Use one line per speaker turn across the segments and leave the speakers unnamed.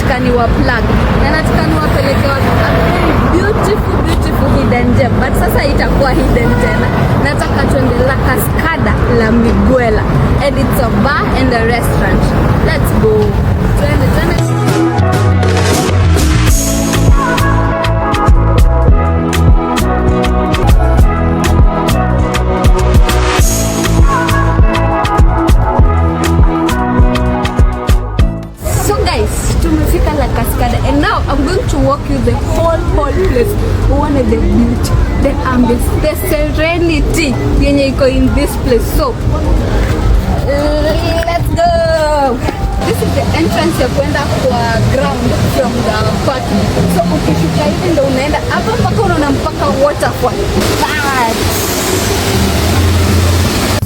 Nataka niwa plug na nataka niwapeleke watu a very beautiful, beautiful hidden gem, but sasa itakuwa hidden tena. Nataka tuende La Cascada La Miguela, and it's a bar and a restaurant. Let's go, twende, twende. So guys, tumefika La Cascada and now I'm going to walk you the whole place. Uone the beauty, the ambience, the serenity yenye iko in this place. So let's go. This is the entrance ya kwenda kwa ground from the parking. So ukishuka hivi ndo unaenda hapa mpaka unaona mpaka waterfall. But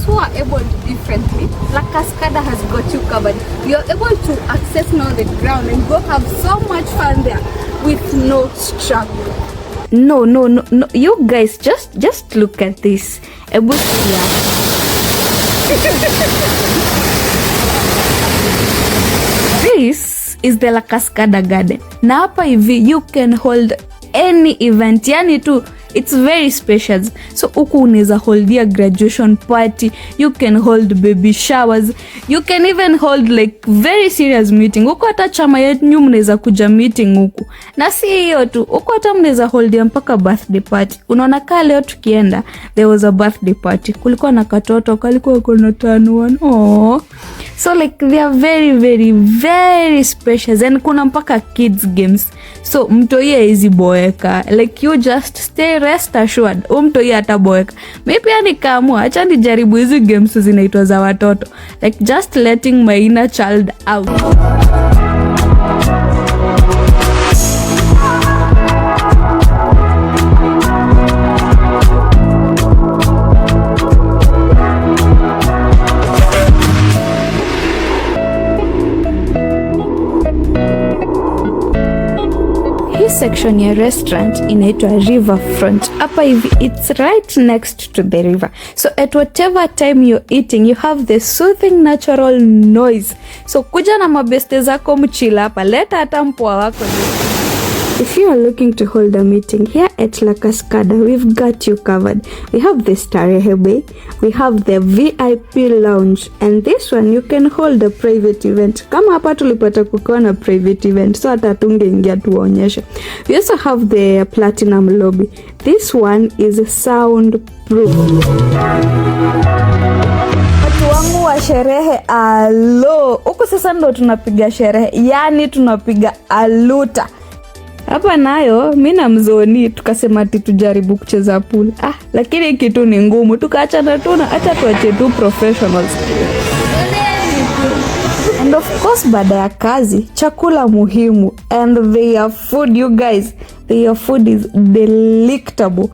who are able differently, La Cascada has got you covered. You're able to access now the ground and go have so much fun there with no struggle.
No, no, no, no. You guys, just look at this. Ebu sikia. This is the La Cascada Garden. Na hapa hivi you can hold any event. Yani tu it's very spacious. So huku unaweza holdia graduation party, you can hold baby showers, you can even hold like very serious meeting. Huku hata chama yenyu mnaweza kuja meeting huku. Na si hiyo tu, huku hata mnaweza holdia mpaka birthday party. Unaona kaa leo tukienda, there was a birthday party. Kulikuwa na katoto kalikuwa kona turn 1. Oh. So like they are very, very, very spacious and kuna mpaka kids games. So mtoi hawezi boeka. Like you just stay rest assured. Huyu mtoi hataboeka. Mi pia nikaamua acha nijaribu hizi games zinaitwa za watoto. Like just letting my inner child out. Hii section ya restaurant inaitwa Riverfront. Hapa hivi it's right next to the river. So at whatever time you're eating, you have the soothing natural noise. So kuja na mabeste zako mchill hapa, leta hata mpoa wako. If you are looking to hold a meeting here at La Cascada, we've got you covered. We have the Starehe Bay, we have the VIP lounge, and this one you can hold a private event. Kama hapa tulipata kukiwa na private event, so hata tungeingia tuwaonyeshe. We also have the Platinum lobby. This one is soundproof. Watu wangu wa sherehe, alo, huku sasa ndo tunapiga sherehe, yani tunapiga aluta hapa nayo mi na mzoni tukasema ati tujaribu kucheza pool. Ah, lakini kitu ni ngumu, tukaachana tu na acha tuache tu professionals. And of course baada ya kazi, chakula muhimu, and their food, you guys, their food is delectable.